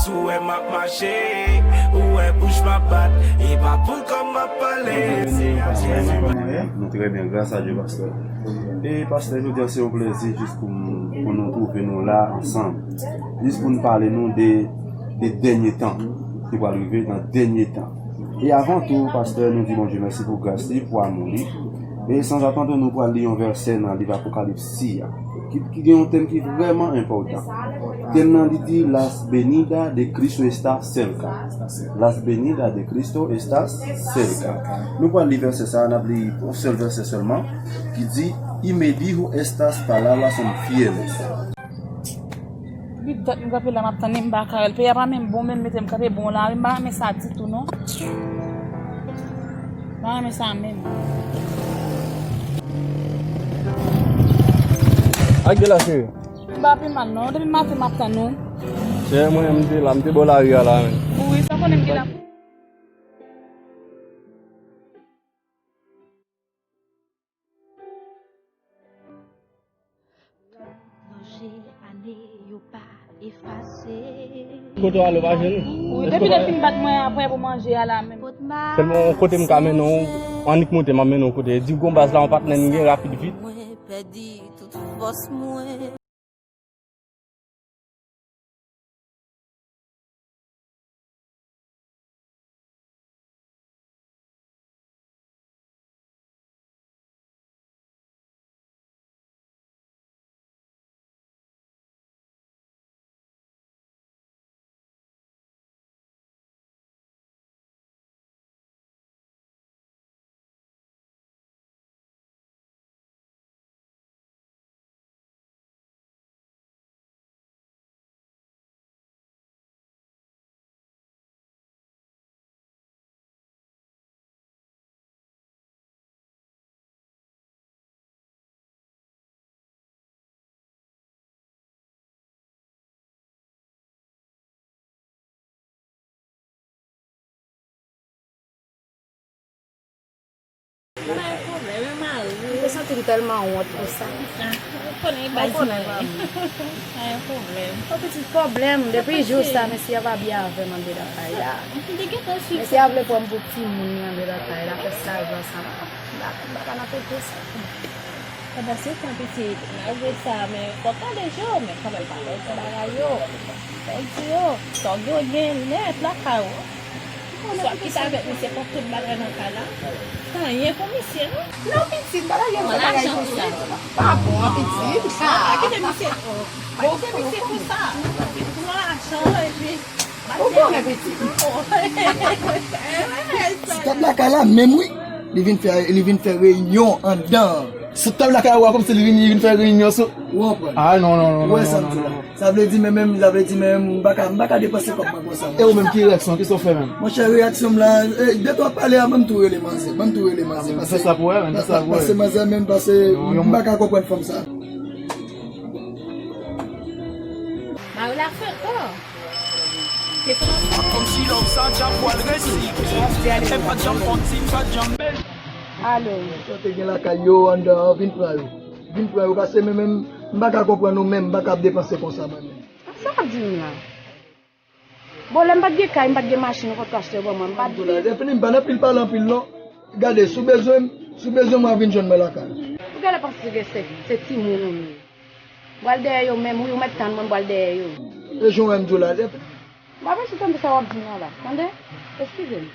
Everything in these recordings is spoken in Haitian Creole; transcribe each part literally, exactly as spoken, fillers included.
Ou wè m ap mache, ou wè bouch m ap bat, e pa pou kò m ap pale. Se aksyon. Nou trè byen, gras a Dye, pastè. E pastè, jodi a se yon plezi jis pou, pou nou twouve nou la ansanm. Jis pou n pale nou de, de dènye tan. Ki pral rive nan dènye tan. E avan tou, pastè, nou di Bondye mèsi pou gras li, pou amou li. E sanzatann, nou pral li yon vèsè nan liv Apokalipsi a, ki, ki gen yon tèm ki vrèman enpòtan. Tèm nan, li di, Las venida de Cristo está cerca. Las venida de Cristo está cerca. Nou pral li vèsè sa a, n ap li yon sèl vèsè sèlman, ki di, Y me dijo, estas palabras son fieles. Depi dat m kanpe la, m ap tann Embarcadero. Peyi a pa menm bon, menm mete m kanpe bon la, m pa renmen sa ditou, non. M pa renmen sa menm. Ak de la, cheri. M pa pi mal, non. Depi maten, m ap tann ou. Cheri, mwen, m te la, m te bò lari a la, men. Wi, sa konnen m gen la. Kote w ale, w pa jwenn li? Wi, depi lè fin bat mwen apre pou manje a la menm. Sèlman yon kote m ka mennen w, annik monte, m ap mennen w kote. Di gon baz la, yon patnè m gen rapid vit. Sa yon pwoblèm, e mari. M te santi m tèlman wont pou sa. Ah, ou konnen li pa di mwen. Sa yon pwoblèm. Yon pitit pwoblèm. Depi jou sa, mesye a pa byen avè m anndan kay la. Mesye a vle pran m pou timoun li anndan kay la, fè sa l vle ansanm. M pa, m pa ka nan tete sa. Pandan se tan, pitit, malgre sa, men fò w tande je w, men kanmenm pa fè w fè bagay yo. Fò w di yo, sa w gen, w gen nèt lakay ou. Swa kite avèk misye, pran tout bagay nan kay la. Pa anyen pou misye, non. Non, pitit, pa ta gen fè bagay pou sa. Pa bon, pitit. Pa kite misye. Bon, kite misye pou sa. Pran lajan, epi Ou konnen pitit. Sou tab lakay la menm wi. Li vin fè, li vin fè reyinyon anndan. Sou tab lakay ou a kòmsi li vin, li vin fè reyinyon sou. Ou konprann? Ah non, non, non, non, non, non. Sa vle di men menm, sa vle di men menm, m pa ka, m pa ka depanse kòb mwen konsa. E ou menm ki reyaksyon, kisa w fè menm? Monchè, reyaksyon m la, e, de twa pale a, ban m tou rele manzè, ban m tou rele manzè. Fè sa pou wè, fè sa pou wè. Pase manzè menm, pase m pa ka konprann fanm sa. Mari la frekan. Kòmsi love sa dja pwal resi. M pa t janm fon ti, m pa t janm bel. Alo. Sa te gen lakay yo anndan an, vin pran yo. Vin pran yo, pase men menm, m pa ka konprann ou menm, m pa ka ap depanse konsa mwen menm. Sa w ap di m la? Bon, lè m pa t gen kay, m pa t gen machin, ou pa t ka achte ban mwen, m pa t gen. Epi m pa nan pil pale anpil non. Gade, si w bezwen m, si w bezwen mwen, vin jwenn mwen lakay. Ou genlè panse se, se timoun ou ye. M pral dèyè yo menm, wi, ou mèt tann mwen, m pral dèyè yo. E jan w wè m di w la, m pa bezwen tande sa w ap di m nan la, tande? Eskize m.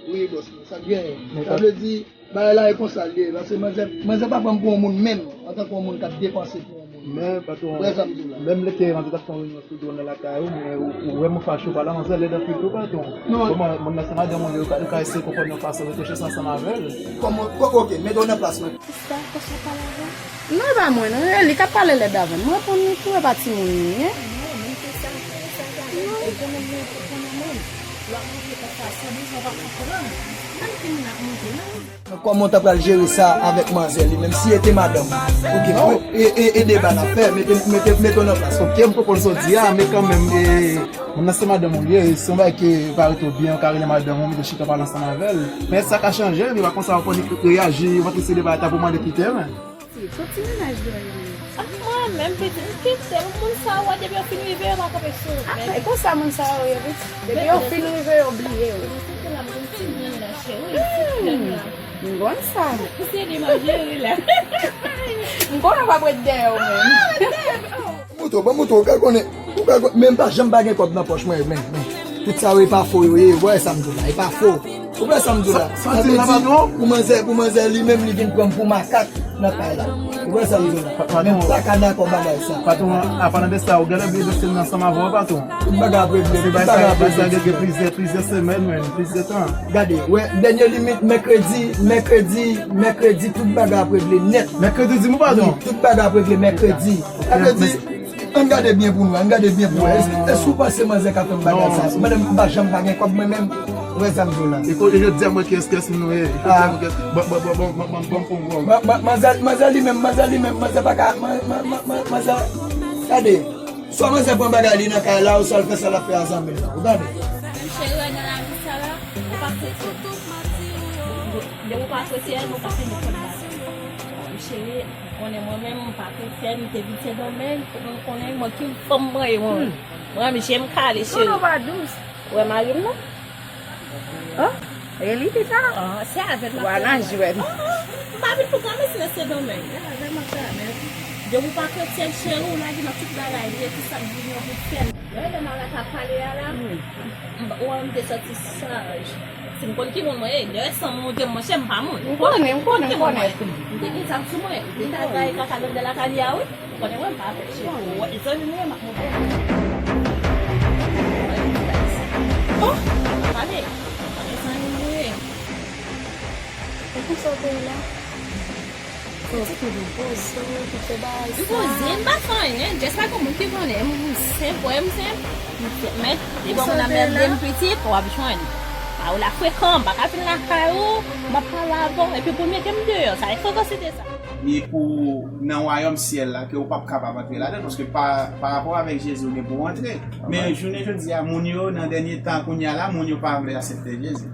Wi, bòs mwen, sa k genyen? Sa vle di, bagay la e konsa l ye, paske manzè, manzè pa pran m pou yon moun menm, antanke yon moun k ap depanse pou yon moun. Men, patwon, menm lè te rantre t ap fè yon reyinyon sou do nan lakay ou, men ou, ou wè m fache, ou pale a manzè lèd anpil tou, patwon. Non. Kòman, moun nan se madanm ou ye, ou ka, ou ka eseye konprann yon fason, reflechi ansanm avè l. Kòman, ok, mete w nan plas mwen. Kisa, kòman w pale avè l? Non, e pa mwen, non. E li k ap pale lèd avè m. Mwen reponn li tou, e pa timoun li ye. Non, menm se sa, se sa, sa. Non. E gen moun menm pou pran nan moun. Lè w ap montre konsa, san bezwen w pa konprann. Menm timoun ap montre, non. Kòman w ta pral jere sa avèk manzè li, menm si e te madanm ou? Ok, e, e, e deba n ap fè, mete, mete, mete w nan plas. Ok, m konprann sa w di a, men kanmenm, e, moun nan se madanm ou li ye, e se yon bagay ke pa ret ou byen, ou ka rele madanm ou, mete chita pale ansanm avè l. Men sa ka chanje, men pa konsa w konn reyaji, w antre se de bagay ta pou mande kite, men. Sou ti mennaj dwèl li ye. Ah, mwen menm pitit, m kite moun sa yo, depi yo fin rive, yo pa kanpe sou ou. Ah, men e konsa moun sa yo ye, wi. Depi yo fin rive, yo bliye w. Mwen site la, mwen ti grann la, cheri, ti grann la. M konn sa. Ou se li manje wi la. M konnen w p ap ret dèyè w menm. Ban m moto, ban m moto, ou ka konnen. Ou ka konnen, men m pa janm pa gen kòb nan pòch mwen, men, men. Tout sa yo, e pa fo yo ye, ou wè sa m di w la, e pa fo. Ou wè sa m di w la? Sa, sa vle di, pou manzè, pou manzè li menm, li vin pran m pou makak nan kay la. Ou wè sa m di w la? Men m pa ka dakò bagay sa. Patwon, apandan de sa, ou genlè bliye deske m ansanm avè w, patwon. Tout bagay ap regle, tout bagay ap regle. Gen plizyè, plizyè semèn, men, plizyè tan. Gade, wè, dènye limit, mèkredi, mèkredi, mèkredi, tout bagay ap regle nèt. Mèkredi, di m, patwon. Wi, tout bagay ap regle mèkredi. Sa vle di, ann gade byen pou nou, ann gade byen pou nou. Èske, èske ou panse manzè ka fè m bagay sa? Mwen menm, m pa janm pa gen kòb mwen menm. Ou wè sa m di w la? E kote yo di a mwen kiyès, kiyès nou ye? Yo di a mwen kiyès? Bon, bon, bon, bon, bon, bon, bon, bon, bon. Ma-, ma-, manzè, manzè li menm, manzè li menm, manzè pa ka, ma-, ma-, ma-, ma-, manzè, gade. Swa manzè pran bagay li nan kay la, ou swa l fè sa l ap fè a zanmi l la. Ou tande? Menm cheri, nan lavi sa la, ou pa kretyen. Depi ou pa kretyen, ou pa fini konn bagay. Cheri, konnen mwen menm, m pa kretyen, m te vin Sendomeng, pou mwen konnen mwen ki fanm mwen ye, mwen. Mwen, je m kale, cheri. Ou pa dous. Ou wè mari m nan? Oh, e li ki sa? Ah, se avè l m ap travay. Wala jwèt. Ah, ah, m pa vin pou granmesi nan Sendomeng. Se avè l m ap travay. Depi ou pa kretyen, cheri, ou lage nan tout bagay, vye, tout sa k vini an pou fè. Lè, lè Mara t ap pale a la, m, m, ou wè m te santi saj. Si m konn ki moun mwen ye, dayè san m montre m, monchè, m pa moun. M konnen, m konnen, m konnen. M te gen zam sou mwen, m te ka bay kaka granmè lakay li a, wi. Ou konnen mwen pa fè cheri. Ou wè, zanmi m ye, m ap montre w. Oh, pa pale. Ou konnen zanmi m ye. E konsa w te ye la? Ou te depoze w, ou te fè bagay sa. M poze, m pa fè anyen. Just pa gen moun ki konnen. M senp, wè, m senp. M senp, men, depi yon moun ap mède m pitit, w ap jwenn. Pa ou la frekan, m pa ka vin lakay ou, m ap pale avè w, epi pou w mete m deyò, sa e frekansite sa. E pou nan wayòm syèl la, ke ou p ap kapab antre ladan l, paske pa, pa rapò avèk Jezi, ou gen pou w antre. Men jounen jodi a, moun yo, nan dènye tan kounye a la, moun yo pa vle aksepte Jezi.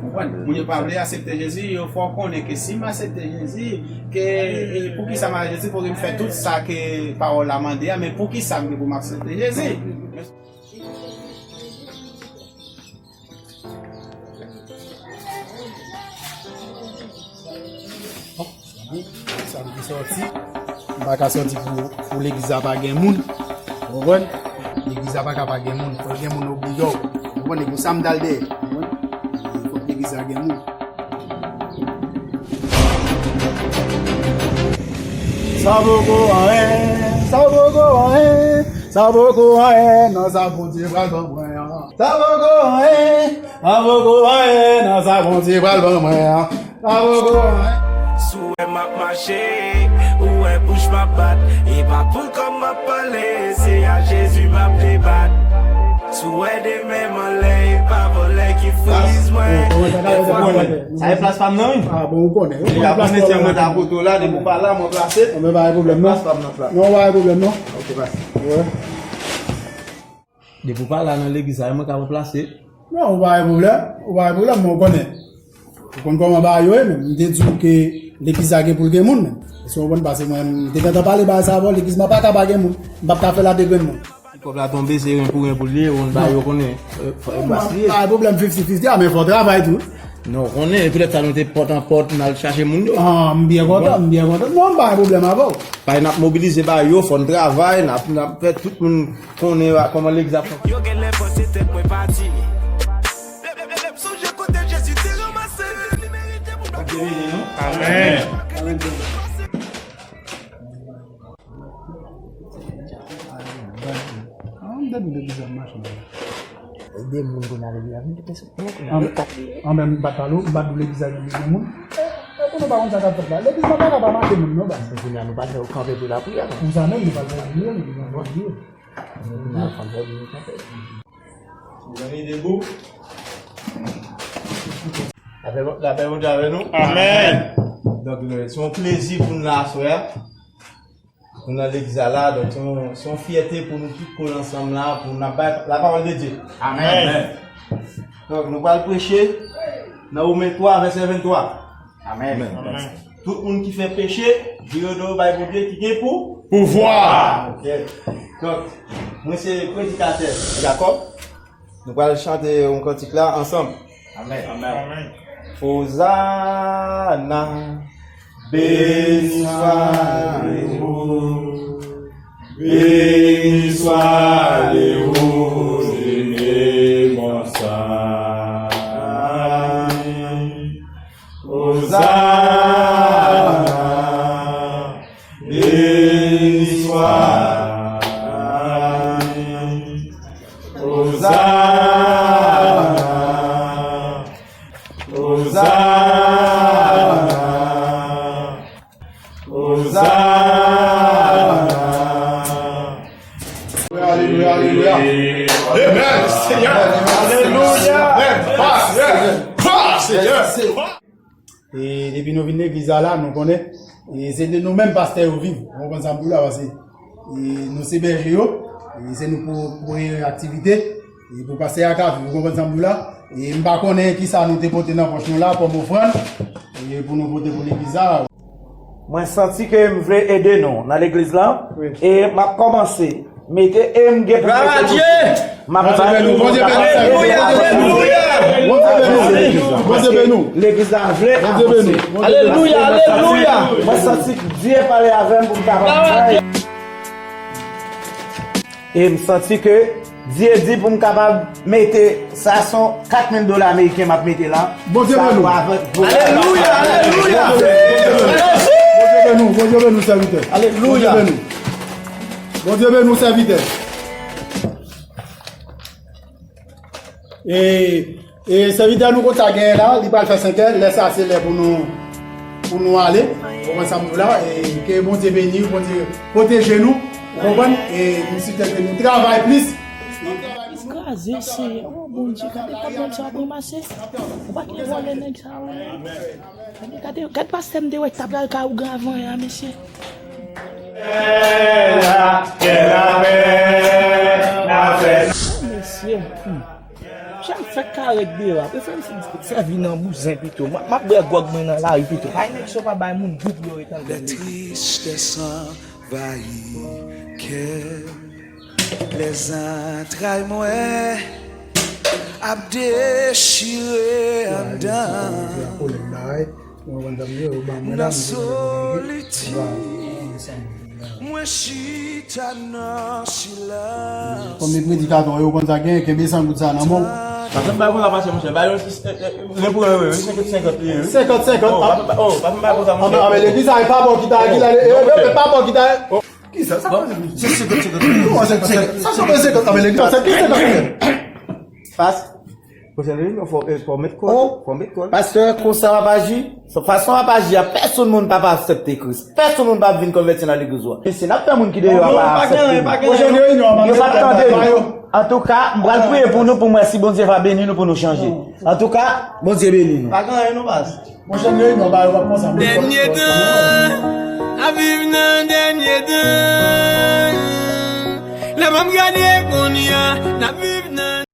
Konprann? Moun yo pa vle aksepte Jezi, yo fè w konnen ke si m aksepte Jezi, ke, e, poukisa m ale Jezi, fòk m fè tout sa ke pawòl la mande a, men poukisa m gen pou m aksepte Jezi? Sa m ki sòti. M pa ka sòti pou, pou legliz la pa gen moun. Ou konprann? Legliz la pa ka pa gen moun. Fòk gen moun oblije w. Ou konprann? E pou sa m t al dèyè. Ou konprann? E fòk legliz la gen moun. Sa poko anyen, sa poko anyen, sa poko anyen nan sa Bondye pral ban mwen an. Sa poko anyen, sa poko anyen nan sa Bondye pral ban mwen an. Sa poko anyen. Si w wè m ap mache, ou wè bouch m ap bat, e pa pou kòb m ap pale, se a Jezi m ap debat. Si w wè de men m anlè, e pa vòlè ki friz mwen. Sa e plas pa m nan, wi. Ah, bon, ou konnen. Depi apre mesye mwen ta kote w la, depi w pa la, mwen plase. Mwen pa gen pwoblèm, non. Plas pa m nan plas. Non, pa gen pwoblèm, non. Ok, pase. Depi w pa la nan legliz sa, mwen ka pran plase. Non, ou pa gen pwoblèm. Ou pa gen pwoblèm, men ou konnen. Ou konn kòman bagay yo ye, men m te di w ke legliz la gen pou l gen moun, men. Èske w konprann? Paske mwen, m te gentan pale bagay sa avè w, legliz mwen pa ka pa gen moun. M p ap ka fè l a de grenn moun. Kòb la tonbe, se ren pou ren pou l ye, ou konn bagay yo konnen. Fò yo bas li ye. Pa gen pwoblèm fifty fifty a, men fò w travay tou. Non, ou konnen, e poutèt sa nou te pòt an pòt, n al chache moun yo. Ah, m byen kontan, m byen kontan. Non, m pa gen pwoblèm avè w. Paske n ap mobilize bagay yo, fò n travay, n ap, n ap fè tout moun konnen kòman legliz ap fonksyone. Yo genlè panse tèt mwen pati. Lè, lè, lè m sonje kote Jezi te ranmase m, li merite pou m ap Bondye beni nou. Amèn. Amèn. Ah, m te di legliz la mache. Ede moun pou n ale vin avè m te pèsonn. An, an, men m pa t pale w, m pa t di w legliz la gen moun. E, e, pou nou pa konn sa k ap fèt la. Legliz la pa ka pa mache moun, non, baz. Men kounye a nou pa t fè kanpe pou lapriyè, non. Pou sa menm, nou pa t fè priye, nou pa t fè priye. Nou pa t fè priye, nou kanpe. Mezanmi, debout. Lapè, lapè Bondye avè nou. Amèn. Donk, se yon plezi pou nou la aswè a. Nou nan legliz la la, donk se yon, se yon fyète pou nou tout kole ansanm la, pou n ap bay lapawòl de Dye. Amèn. Donk, nou pral preche nan Women twa, vèsè venntwa. Amèn. Amèn. Tout moun ki fè peche, vire do yo bay Bondye ki gen pou pouvwa. Ok. Donk, mwen se predikatè Jakòb. Nou pral chante yon kantik la ansanm. Amèn. Amèn. Ozana, béni soit le haut, béni soit le haut de mes montagnes. Ozana, béni soit. Ozana, Ozana, Ozana. Alelouya, alelouya. Amen, Seigneur. Alelouya. Amen. Gloire, Seigneur. Gloire, Seigneur. E depi nou vin legliz la, la, nou konnen, e se de nou menm pastè yo viv. Ou konprann sa m di w la, paske, e nou se bèje yo, e se nou pou, pou gen aktivite, e pou pastè a ka viv. Ou konprann sa m di w la? E m pa konnen kisa nou te pote nan pòch nou la, kòm ofrann, e pou nou pote pou legliz la. Mwen santi ke m vle ede nou nan legliz la. Wi. E m ap kòmanse mete e m gen pou mete tou. M ap bay nou, Bondye beni nou, Bondye beni nou, Bondye beni nou. Legliz la vle avanse. Alelouya, alelouya. Mwen santi Dye pale avè m pou m kapab bay. E m santi ke Dye di pou m kapab mete, sa se yon kat mil dola ameriken m ap mete la. Bondye beni w. Alelouya, alelouya. Bondye beni w, Bondye beni w, sèvitè. Alelouya. Bondye beni w. Bondye beni w, sèvitè. E, e sèvitè nou konn sa genyen la, li pral fè senkè, lè sa se lè pou nou, pou nou ale. Ou konprann sa m di w la, e ke Bondye beni w, Bondye pwoteje nou, ou konprann? E m swete ke nou travay plis. Kraze, Seyè. O Bondye, gade kòb nèg sa ap ranmase. Ou pa t vòlè nèg sa yo. Gade, gade, gade pastè m te wè k t ap pral ka ougan avan yè a, mesye. Mesye, hmm. Jan fèk karèt deyò a. Prefere m sèvi nan bouzen pito. M ap, m ap bwè gwòg mwen nan lari pito. Ay, nèg sa pa bay moun gou pou yo ret anndan legliz. Tristesse envahit cœur. Les entrailles mwen ap dechire anndan. Nan solitid mwen chita nan silans. Kòm predikatè yo konn sa gen, kenbe san goud sa nan men w. Pa fè m bay konsa pastè monchè, bay yon sis, eh, eh, ren pou ren, wi, wi, senkant senkant, wi, wi. Senkant senkant. Oh, pa fè m bay, oh, pa fè m bay konsa monchè. Anben, anben, legliz sa e pa bò ki ta, ki ta, e, e, e, pa bò ki ta. Kisa sa? Se senkant senkant. Kòman se senkant senkant? Sa se senkant senkant, anben legliz sa se senkant senkant. Pas. Pwochèn reyinyon fò, eh, fò met kòl. Oh. Fò met kòl. Pastè, konsa w ap aji? Sa fason w ap aji a, pèsonn moun p ap aksepte Kris. Pèsonn moun p ap vin konvèti nan legliz ou a. Mesye, n ap fè moun ki deyò a pa aksepte nou. Pwochèn reyinyon, yo p ap tande nou. Antouka, m pral priye pou nou, pou m wè si Bondye va beni nou pou nou chanje. Antouka, Bondye beni nou. Pa gen anyen non, pas. Pwochèn reyinyon, ba yo p ap konsa. Dènye tan, n ap viv nan dènye tan. Lè m ap gade kounye a, n ap viv